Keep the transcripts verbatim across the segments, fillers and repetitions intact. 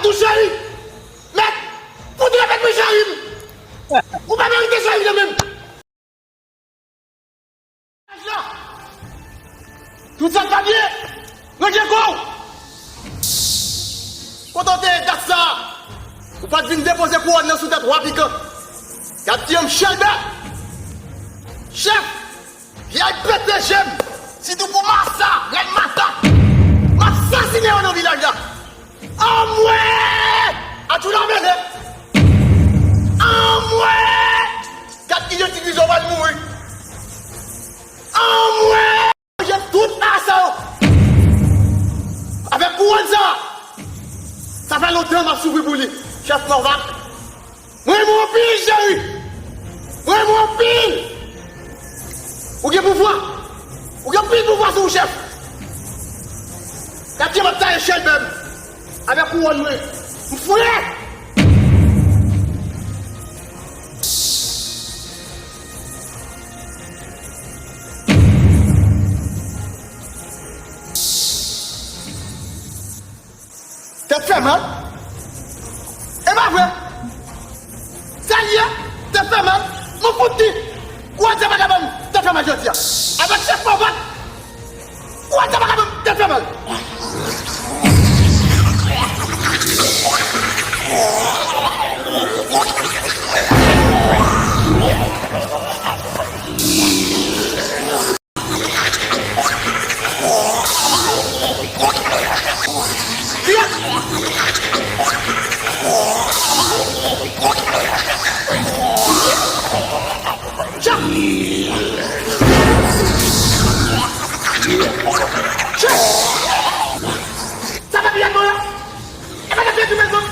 Tou cheri. Mèt. Fout repèt mwen cheri m. Ou pa merite cheri nan menm. Tout sa k pa byen. Regle kò w. Kote w te ye dat sa? Ou pa t vin depoze kouwòn nan sou tèt wa pikan. Y ap tiye m chelbè. Chèf. Vyèj pete je m, sitou pou masa, rèn mata. M ap sasinen yo nan vilaj la. Anmwe! Atchoula mele! Anmwe! Gad kijan ti Grizo pral mouri. Anmwe! Manje tout asa yo. Avèk kouwòn sa. Sa fè lontan m ap soufri pou li. Chèf Novak. Mwen renmen w anpil, cheri. Mwen renmen w anpil. Ou gen pouvwa. Ou gen anpil pouvwa sou ou, chèf. Gad jan m ap taye chèlbè m avèk kouwòn mwen. M fre. Tèt fè mal. E pa vre. Sa l ye, tèt fè mal. Mwen fout di. Ou a di pa ka ban m tèt fè mal jodi a. Avèk chèf Pòvat. Ou a di pa ka ban m tèt fè mal. Sa pa byen, non? E pa nan fè di mezon.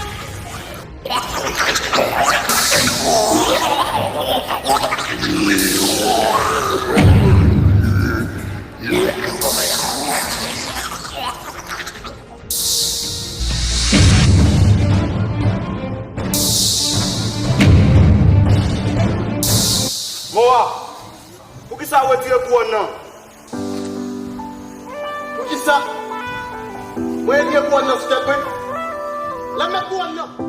Mowa, poukisa w retire kouwòn nan? Poukisa? Mwen retire kouwòn nan sou tèt mwen. Lè m met kouwòn nan.